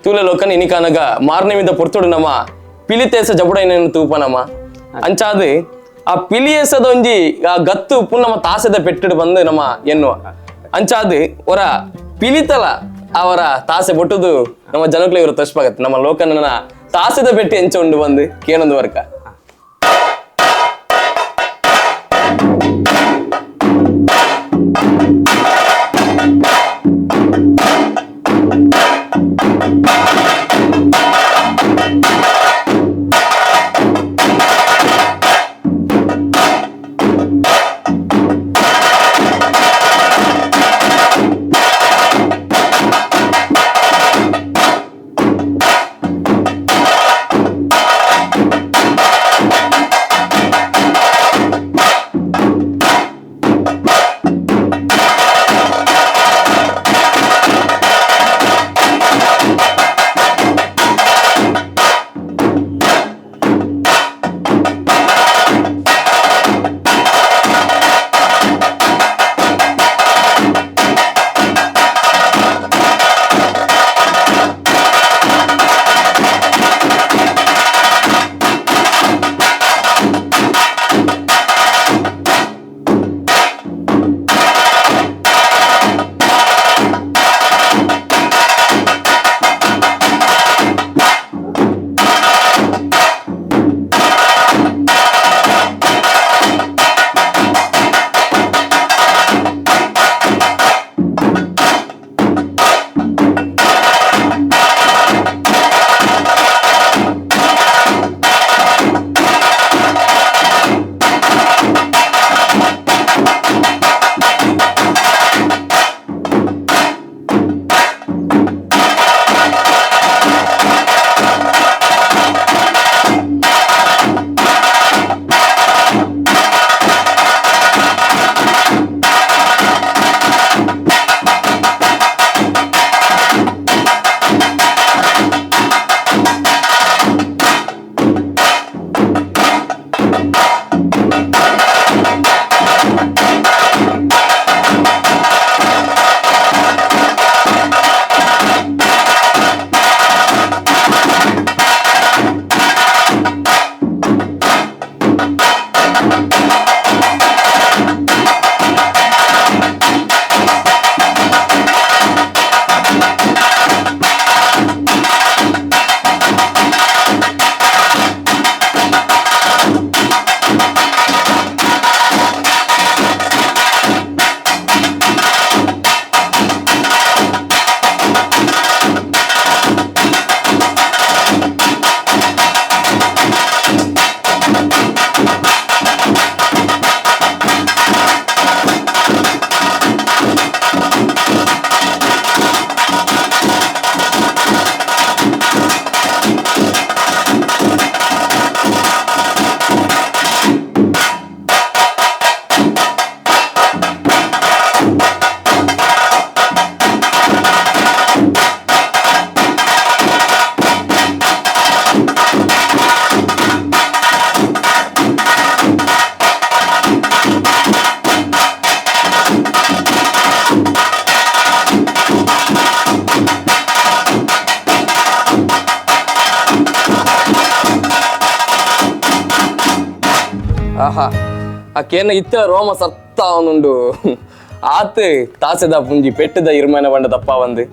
ತೂಲೆ ಲೋಕನ್ ಇನಿಕಾನಗ ಮಾರ್ನೆಮಿದ ಪೊರ್ತುಡು ನಮ್ಮ ಪಿಲಿತೇಸ ಜಬುಡೈನ ತೂಪನಮ್ಮ ಅಂಚಾದ್ ಆ ಪಿಲಿಯೇಸದ ಒಂಜಿ ಆ ಗತ್ತು ಉಪ್ಪು ನಮ್ಮ ತಾಸೆದ ಪೆಟ್ಟಿಡು ಬಂದು ನಮ್ಮ ಎನ್ನುವ ಅಂಚಾದ್ ಒರ ಪಿಲಿತಲ ಅವರ ತಾಸೆ ಬೊಟ್ಟುದು ನಮ್ಮ ಜನಕ್ಲೆ ಇವರು ತಶ್ಪಾಗತ್ತೆ ನಮ್ಮ ಲೋಕನ ತಾಸೆದ ಪೆಟ್ಟಿ ಎಂಚ ಉಂಡು ಬಂದು ಕೇನೊಂದು ವರ್ಕ. ಆಹಾ ಆ ಕೇನ ಇತ್ತ ರೋಮ ಸತ್ತ ಅವನುಂಡು ಆತ್ ತಾಸೆದ ಪುಂಜಿ ಪೆಟ್ಟದ ಇರ್ಮನ ಬಂಡ ದಪ್ಪ ಬಂದು.